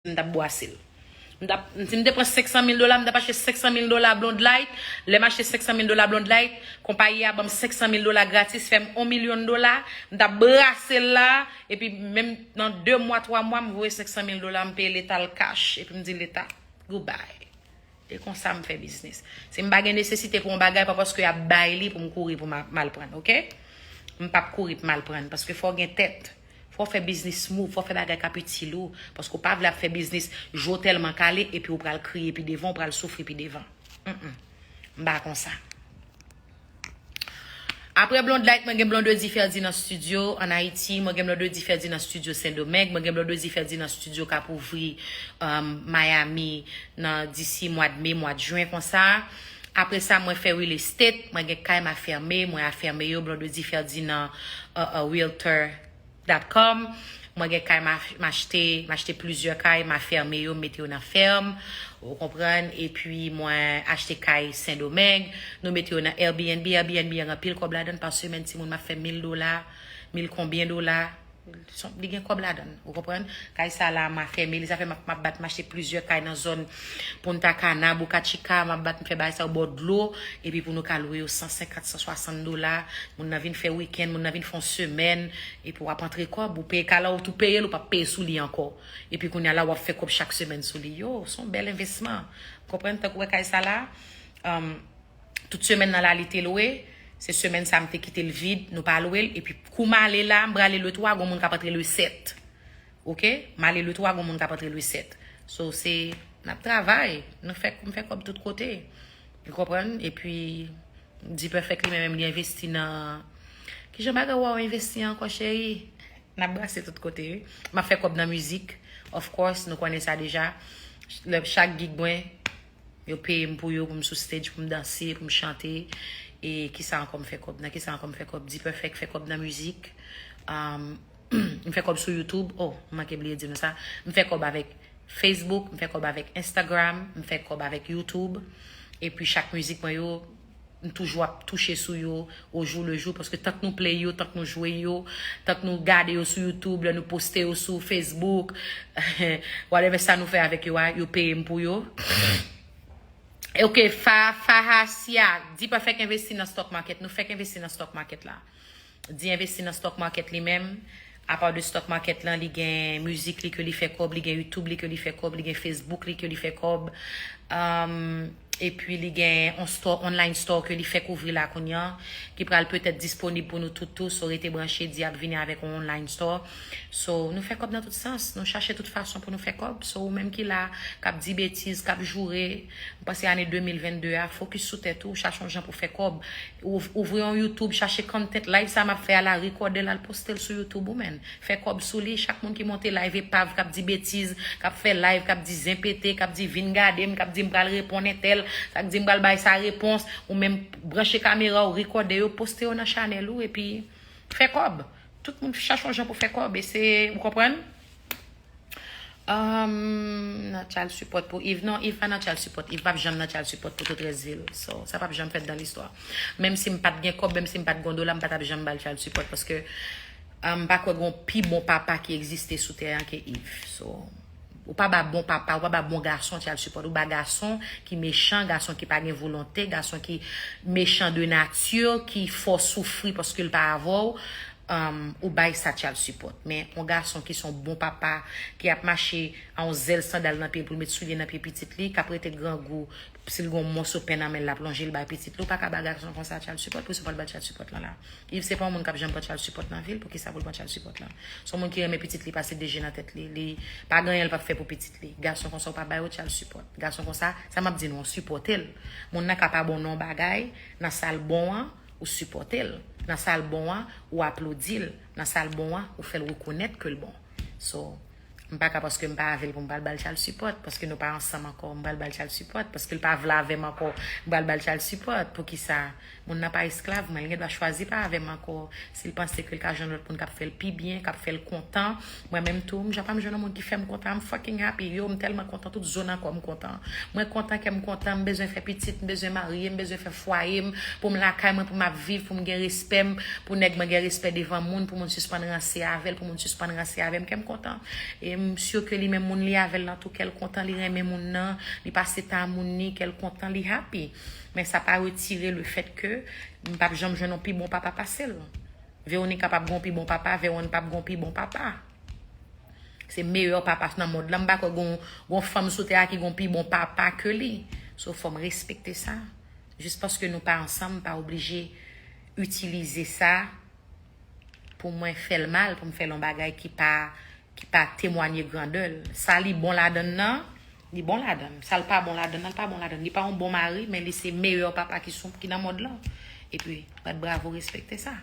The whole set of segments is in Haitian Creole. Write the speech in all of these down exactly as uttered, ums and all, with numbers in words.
m t ap bwase l. M t ap, si m te pran senk san mil dola, m t ap achte senk san mil dola Blonde Light. Lè m achte senk san mil dola Blonde Light, konpayi a ban m senk san mil dola gratis, fè m yon milyon dola. M t ap brase l la, epi menm nan de mwa, twa mwa, m voye senk san mil dola, m peye Leta l cash, epi m di Leta, goodbye. E konsa m fè biznis. Si m pa gen nesesite pou yon bagay, pa paske y ap bay li pou m kouri pou m a- m al pran, oke? M p ap kouri pou m al pran, paske fò w gen tèt. Fò w fè biznis move, fò w fè bagay k ap itil ou. Paske w pa vle ap fè biznis, je w tèlman kale, epi w pral kriye pi devan, w pral soufri pi devan. Mm-mm. M pa konsa. Apre Blonde Light, mwen gen Blondedy Ferdinand Studio ann Ayiti, mwen gen Blondedy Ferdinand Studio Sendomeng, mwen gen Blondedy Ferdinand Studio k ap ouvri um, Miami nan disi mwa de me, mwa de jen konsa. Apre sa, mwen fè real estate, mwen gen kay m afème, mwen afème yo, Blondedy Ferdinand uh, uh, Realtor dot com. Mwen gen kay m a- m achte, m achte plizyè kay, m afème yo, m mete yo nan fèm, ou konprann, epi mwen achte kay Sendomeng, nou mete yo nan Airbnb, Airbnb an anpil kòb ladan l pa semèn, timoun m ap fè mil dola, mil konbyen dola, li gen kòb ladan l, ou konprann, kay sa la m afème li, sa fè m ap m ap bat, m achte plizyè kay nan zòn Punta Cana, Boca Chica, m ap bat, m fè bagay sa yo bò dlo, epi pou nou ka lwe yo san senkant, san swasant dola, moun nan vin fè wikenn, moun nan vin fè yon semèn, epi w ap antre kòb, ou peye kay la, ou tou peye l, ou p ap peye sou li ankò. Epi kounye a la, w ap fè kòb chak semèn sou li. Yo, se yon bèl envestisman. Konprann, tankou wè kay sa la, um, tout semèn nan la, li te lwe, se semèn sa, m te kite l vid, nou pa lwe l, epi kou m ale la, m prale le twa, gon moun k ap antre le sèt. Oke? M ale le twa, gon moun k ap antre le sèt. So, se, n ap travay, nou fè, m fè kòb tout kote. Ou konprann? Epi, D-Perfect li menm, li envesti nan, kijan bagay w a envesti ankò, cheri? N ap brase tout kote, wi. M ap fè kòb nan mizik. Of course, nou konnen sa deja. Lè chak gig mwen, yo peye m pou yo, pou m sou stage, pou m danse, pou m chante. E kisa ankò m fè kòb? Nan kisa ankò m fè kòb? D-Perfect fè kòb nan mizik. Um, m fè kòb sou YouTube. Oh, m manke bliye di nou sa. M fè kòb avèk Facebook, m fè kòb avèk Instagram, m fè kòb avèk YouTube. Epi chak mizik mwen yo, m toujou ap touche sou yo au jour le jour, paske tank nou play yo, tank nou jwe yo, tank nou gade yo sou YouTube, lè nou poste yo sou Facebook, whatever sa nou fè avèk yo a, yo peye m pou yo. Ok, Fa, Fahasia, D-Perfect envesti nan stock market. Nou fèk envesti nan stock market la. D envesti nan stock market li menm. Apa de stock market lan, li gen mizik li ke li fè kòb, li gen YouTube li ke li fè kòb, li gen Facebook li ke li fè kòb. Um, epi li gen yon store, online store ke li fèk ouvri la kounye a, ki pral petèt disponib pou nou tout tou. So, rete branche, D ap vini avèk yon online store. So, nou fè kòb nan tout sans. Nou chache tout fason pou nou fè kòb. So, ou menm ki la, k ap di betiz, k ap joure, m panse ane de mil vennde a, fokis sou tèt ou, chache yon jan pou fè kòb. Ou, ouvri yon YouTube, chache content, live sa m ap fè a la, rekòde l, al poste l sou YouTube ou menm. Fè kòb sou li, chak moun ki monte live epav, k ap di betiz, k ap fè live, k ap di zen pete, k ap di vin gade m, k ap di m pral reponn entèl, k ap di m pral bay sa repons, ou menm branche kamera w, rekòde yo, poste yo nan chanèl ou, epi fè kòb. Tout moun chache yon jan pou fè kòb, e se, ou konprann? Um, nan child support pou Yves. Non, Yves pa nan child support. Yves p ap janm nan child support pou Toutrèsvil. So, sa p ap janm fèt dan listwa. Menm si m pa t gen kòb, menm si m pa t gen yon dola, m pa t ap janm ba l child support. Paske um, m pa kwè gen yon pi bon papa ki egziste sou tè an ke Yves. So, ou pa ba bon papa, ou pa ba bon gason child support. Ou ba gason ki mechan, gason ki pa gen volonte, gason ki mechan de nati, ki fè w soufri paske l pa avè w. Um, ou bay sa child support. Men yon gason ki se yon bon papa, ki ap mache a yon zèl sandal nan pye l pou l met soulye nan pye pitit li, k ap rete grangou, si l gen yon mòso pen nan men l, l ap lonje l bay pitit li, ou pa ka ba gason konsa child support, poukisa w pral ba l child support lan la? Yves se pa yon moun k ap janm pran child support nan vi l, poukisa pou l pran child support lan? Se yon moun ki renmen pitit li pase de je nan tèt li, li pa gen anyen l p ap fè pou pitit li. Gason konsa ou pa ba yo child support. Gason konsa, sa m ap di nou an, sipòte l. Moun nan ka pa bon nan yon bagay, nan sa l bon an, ou sipòte l. Nan sa l bon an, ou aplodi l. Nan sa l bon an, ou fè l rekonèt ke l bon. So, m pa ka paske m pa avè l pou m pral ba l child support, paske nou pa ansanm ankò, m pral ba l child support, paske l pa vle avè m ankò, m pral ba l child support. Poukisa? Moun nan pa esklav mwen, li gen dwa chwazi pa avè m ankò. Si l panse ke l ka jwenn lòt moun k ap fè l pi byen, k ap fè l kontan, mwen menm tou, m ja pa m jwenn yon moun ki fè m kontan, I'm fucking happy. Yo, m tèlman kontan, tout zo nan kò m kontan. Mwen kontan, kè m kontan, m bezwen fè pitit, m bezwen marye, m bezwen fè fwaye m, pou m lakay mwen, pou m ap viv, pou m gen respè m, pou nèg mwen gen respè devan moun, pou moun sispann ranse avè l, pou moun sispann ranse avè m, kè m kontan. E M si ke li menm moun li avè l lan tou, kè l kontan, li renmen moun nan, li pase tan a moun ni, kè l kontan, li happy. Men sa pa retire le fèt ke m p ap janm jwenn yon pi bon papa pase l. Veronica p ap gen yon pi bon papa, Veron p ap gen yon pi bon papa. Se meyè papa nan mond lan. M pa kwè gon, gon fanm sou tè a ki gon pi bon papa ke li. So, fò m respekte sa. Jis paske nou pa ansanm, m pa oblije itilize sa pou mwen fè l mal, pou m fè l yon bagay ki pa, ki pa temwanye grandè l. Sa li bon ladann nan, li bon ladann. Sa l pa bon ladann nan, l pa bon ladann. Li pa yon bon mari, men li se meyè papa ki sou, ki nan mond lan. Epi, bat bravo, respekte sa.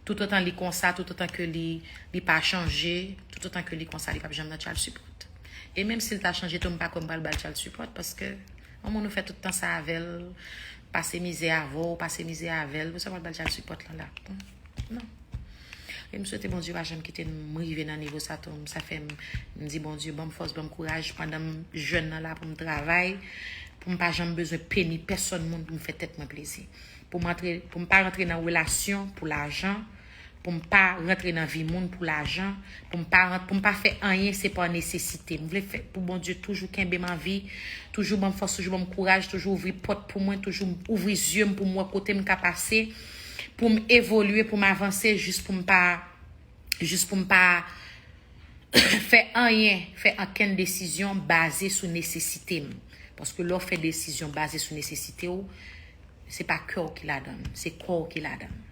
Toutotan li konsa, toutotan ke li, li pa chanje, toutotan ke li konsa, li p ap janm nan child support. E menm si l ta chanje tou, m pa kwè m pral ba l child support, paske yon moun ou fè tout tan sa avè l, pase mizè avè w, pase mizè avè l, pou sa w pral ba l child support lan la. Non. E m swete Bondye pa janm kite m rive nan nivo sa tou. Sa fè m, m di Bondye, ban m fòs, ban m kouraj pandan m jèn nan la pou m travay, pou m pa janm bezwen peni pèsonn moun pou m fè tèt mwen plezi. Pou m antre, pou m pa rantre nan relasyon pou lajan, pou m pa rantre nan vi moun pou lajan, pou m pa rant, pou m pa fè anyen se pa nesesite. M vle fè pou Bondye toujou kenbe m an vi, toujou ban m fòs, toujou ban m kouraj, toujou ouvri pòt pou mwen, toujou ouvri zye m pou m wè kote m ka pase, pou m evolye, pou m avanse, jis pou m pa, jis pou m pa fè anyen, fè okenn desizyon baze sou nesesite m. Paske lè w fè desizyon baze sou nesesite w, se pa kè w ki ladan l, se kò w ki ladan l.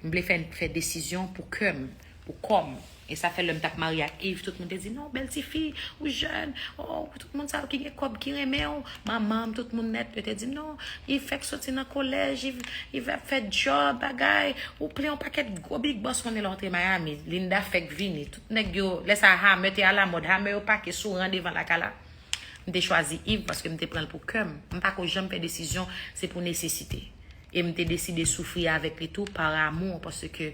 M vle fè, fè desizyon pou kè m, pou kò m. E sa fè lè m t ap marye ak Yves, tout moun te di, "Non, bèl tifi, ou jèn, oh, tout moun sa yo ki gen kòb, ki renmen w." Manman m, tout moun nèt, yo te di m, "Non, Yves fèk soti nan kolèj, Yves, Yves ap fè djòb, bagay, ou plen yon pakèt gwo big boss, konnen lè w antre Miami, Linda fèk vini, tout nèg yo, lè sa a Hammer te alamòd, Hammer yo pake sou ran devan lakay la." M te chwazi Yves paske m te pran l pou kè m. M pa ko janm fè desizyon, se pou nesesite. E m te deside soufri avèk li tou par amour, paske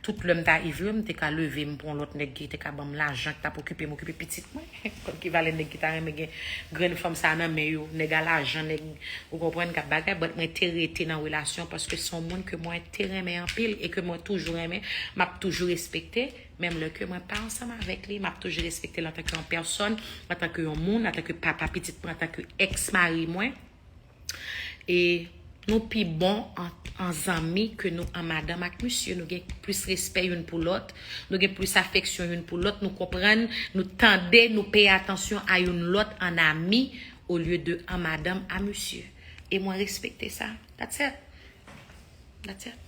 tout lè m ta Yves, m te ka leve, m pran lòt nèg ki te ka ban m lajan, ki t ap okipe m, okipe pitit mwen. Kòm ki valè nèg ki ta renmen gen grenn fanm sa nan men yo, nèg a lajan, nèg, ou konprann, k ap bagay, but mwen te rete nan relasyon paske se yon moun ke mwen te renmen anpil e ke mwen toujou renmen, m ap toujou respekte, menm lè ke mwen pa ansanm avèk li, m ap toujou respekte l antanke yon pèsòn, antanke yon moun, antanke papa pitit mwen, antanke èks mari mwen. E nou pi bon an, an zanmi ke nou an madanm ak misye. Nou gen plis respè youn pou lòt, nou gen plis afeksyon youn pou lòt, nou konprann, nou tande, nou peye atansyon a youn lòt an ami olye de an madanm a misye. E mwen respekte sa. That's it. That's it.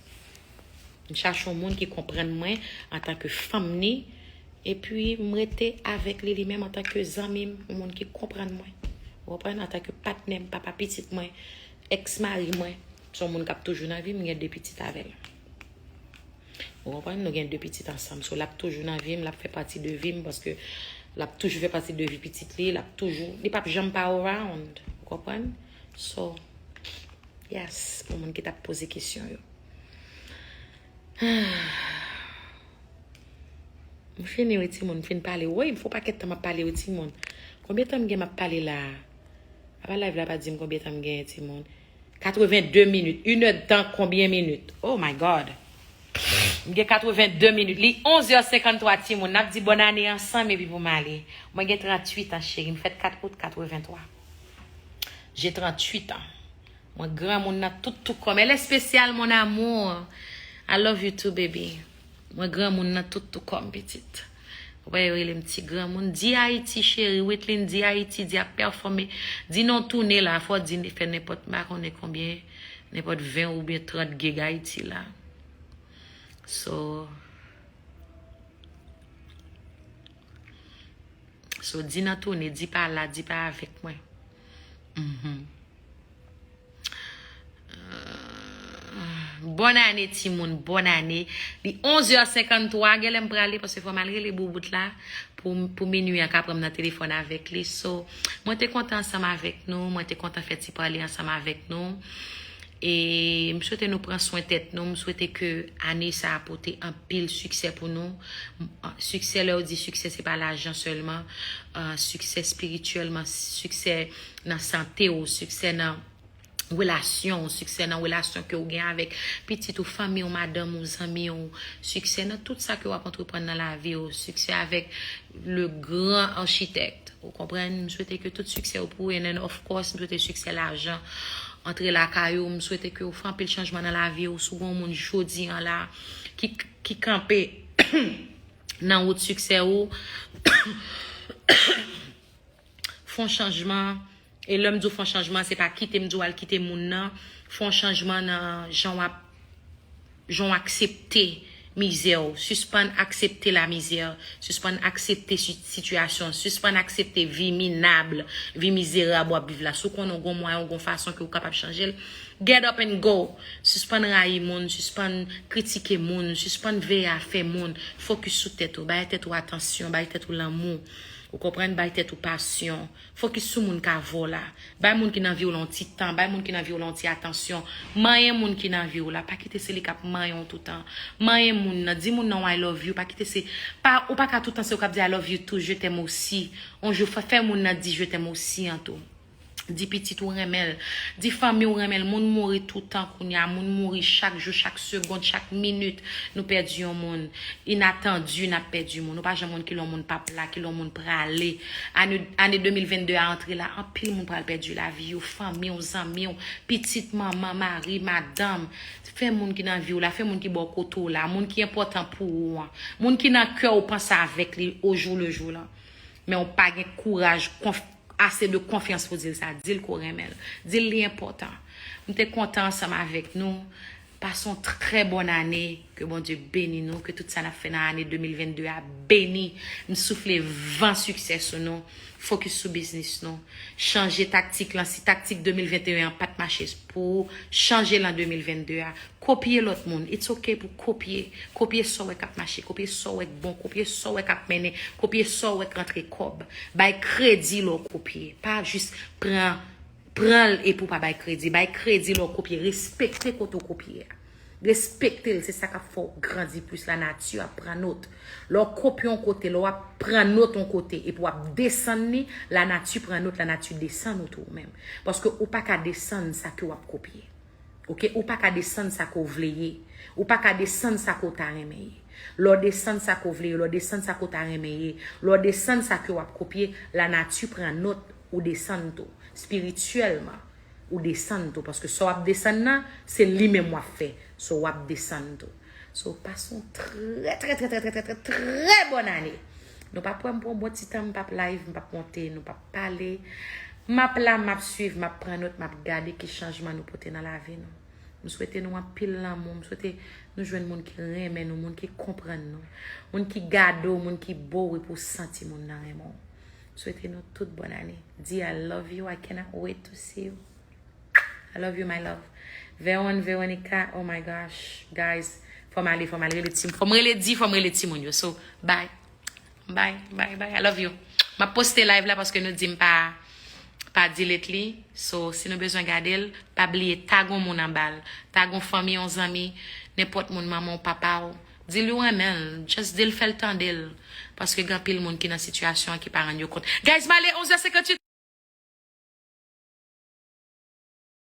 M chache yon moun ki konprann mwen antanke fanm ni, epi m rete avèk li, li menm antanke zanmi m, yon moun ki konprann mwen. Ou konprann? Antanke patnè m, papa pitit mwen, èks mari mwen, se yon moun k ap toujou nan vi m, m gen de pitit avè l. Ou konprann? Nou gen de pitit ansanm. So, l ap toujou nan vi m, l ap fè pati de vi m, paske l ap toujou fè pati de vi pitit li, l ap toujou, li p ap janm pa around. Ou konprann? So, yes, pou moun ki t ap poze kesyon yo. M fini wi timoun, m fin pale. Woy, m fè yon pakèt tan m ap pale wi timoun. Konbyen tan m gen m ap pale la? Apa live la pa di m konbyen tan m genyen timoun. Katrevenndde minit. Inèdtan konbyen minit? Oh my God. M gen katrevenndde minit. Li onzè senkanntwa timoun. N ap di bòn ane ansanm epi pou m ale. Mwen gen tranntuit an cheri. M fèt kat out katrevenntwa. J'ai tranntuit ans. Mwen granmoun nan tout tou kòm. Elle est spéciale, mon amour. I love you too, baby. Mwen granmoun nan tout tou kòm, pitit. Ou wè, yo rele m ti granmoun. Di Ayiti, cheri. Witlin, di Ayiti, di ap pèfòme. Di non tounen la, fò di fè nenpòt, m pa konnen konbyen, nenpòt ven oubyen trant gig Ayiti la. So, so, di nan tounen, di pa la, di pa avèk mwen. Mhm. Bòn ane, timoun, bòn ane. Li onzè senkanntwa, genlè m prale, paske fò m al rele boubout la pou, pou minui an ka pran m nan telefòn avèk li. So, mwen te kontan ansanm avèk nou, mwen te kontan fè ti pale ansanm avèk nou. E m swete nou pran swen tèt nou, m swete ke ane sa a pote anpil siksè pou nou. M, a, siksè, lè yo di siksè, se pa lajan sèlman. A, siksè espirityèlman, siksè nan sante w, siksè nan relasyon w, siksè nan relasyon ke w gen avèk pitit ou, fanmi w, madanm ou, zanmi w, siksè nan tout sa ke w ap antreprann nan lavi w, siksè avèk le gran architect. Ou konprann? M swete ke tout siksè w pou ou, and then, of course, m swete siksè lajan antre lakay ou. M swete ke w fè anpil chanjman nan lavi w. Si w gen yon moun jodi an la ki, ki kanpe nan wout siksè ou, fè yon chanjman. E lè m di w fè yon chanjman, se pa kite m di w al kite moun nan. Fè yon chanjman nan jan w ap, jan w aksepte mizè w. Sispann aksepte lamizè. Sispann aksepte si-, sitiyasyon. Sispann aksepte vi minab, vi mizerab w ap viv la. Si w konnen w gon mwayen, w gon fason ke w kapab chanje l, get up and go. Sispann rayi moun, sispann kritike moun, sispann veye afè moun. Fokis sou tèt ou. Bay tèt ou atansyon, bay tèt ou lanmou. Ou konprann? Bay tèt ou pasyon. Fokis sou moun k avè w la. Bay moun ki nan vi w la yon ti tan. Bay moun ki nan vi w la yon ti atansyon. Manyen moun ki nan vi w la. Pa kite se li k ap manyen w toutan. Manyen moun nan. Di moun nan yon I love you. Pa kite se, pa, ou pa ka toutan se ou k ap di I love you too, je t'aime aussi. On jou, fè, fè moun nan di je t'aime aussi an tou. Di pitit ou renmen l. Di fanmi w renmen l. Moun mouri toutan kounye a. Moun mouri chak jou, chak segonn, chak minit. Nou pèdi yon moun. Inatandi, n ap pèdi moun. Ou pa janm konn kilè yon moun p ap la, kilè yon moun prale. Ane, ane de mil venn de a antre la, anpil moun pral pèdi lavi yo, fanmi w, zanmi w, pitit, manman, mari, madanm. Fè moun ki nan vi w la, fè moun ki bò kote w la, moun ki enpòtan pou ou an, moun ki nan kè w, panse avèk li au jour le jour la. Men w pa gen kouraj, konf-, ase de konfyans pou di l sa. Di l ke w renmen l. Di l li enpòtan. M te kontan ansanm avèk nou. Pase yon trè bòn ane. Ke Bondye beni nou. Ke tout sa n ap fè nan ane de mil venn de a beni. M soufle van siksè sou nou. Fokis sou biznis nou. Chanje taktik lan. Si taktik de mil venn de en an pa t mache pou ou, chanje l an de mil venn de a. Kopye lòt moun. It's ok pou kopye. Kopye sa w wè k ap mache. Kopye sa w wè k bon. Kopye sa w wè k ap mennen. Kopye sa w wè k rantre kòb. Bay kredi lè w kopye. Pa jis pran, pran l epi w pa bay kredi. Bay kredi lè w kopye. Respekte kote w kopye a. Respekte l, se sa k ap fè w grandi plis. Lanati ap pran nòt. Lè w kopye yon kote, lè w ap pran nòt yon kote, epi w ap desann li, lanati pran nòt, lanati desann ou tou ou menm. Paske ou pa ka desann sa ke w ap kopye. Oke? Ou pa ka desann sa ke w vle ye. Ou pa ka desann sa ke w ta renmen ye. Lè w desann sa ke w vle ye, lè w desann sa ke w ta renmen ye, lè w desann sa ke w ap kopye, lanati pran nòt, ou desann tou. Espirityèlman, ou desann tou. Paske sa w ap desann nan, se li menm w ap fè. So, w ap desann tou. So, pase yon trè, trè, trè bòn ane. Nou p ap wè m pou yon bon ti tan, m p ap live, m p ap monte, nou p ap pale. M ap la, m ap swiv, m ap pran nòt, m ap gade ki chanjman nou pote nan lavi nou. M swete nou anpil lanmou, m swete nou jwenn moun ki renmen nou, moun ki konprann nou, moun ki gade w, moun ki bo w epi w santi moun nan renmen w. M swete nou tout bòn ane. Di I love you, I cannot wait to see you. I love you, my love. Veron, Veronica, oh my gosh, guys, fò m ale, fò m ale rele timoun, fò m rele di, fò m rele timoun yo. So, bye. Bye, bye, bye. I love you. M ap poste live la paske nou di m pa, pa delete li. So, si nou bezwen gade l, pa bliye tag yon moun anba l. Tag yon fanmi, yon zanmi, nenpòt moun, manman w, papa w. Di l ou renmen l. Just di l, fè l tande l. Paske gen anpil moun ki nan sitiyasyon an ki pa rann yo kont. Guys, m ale, onz è senkanntuit.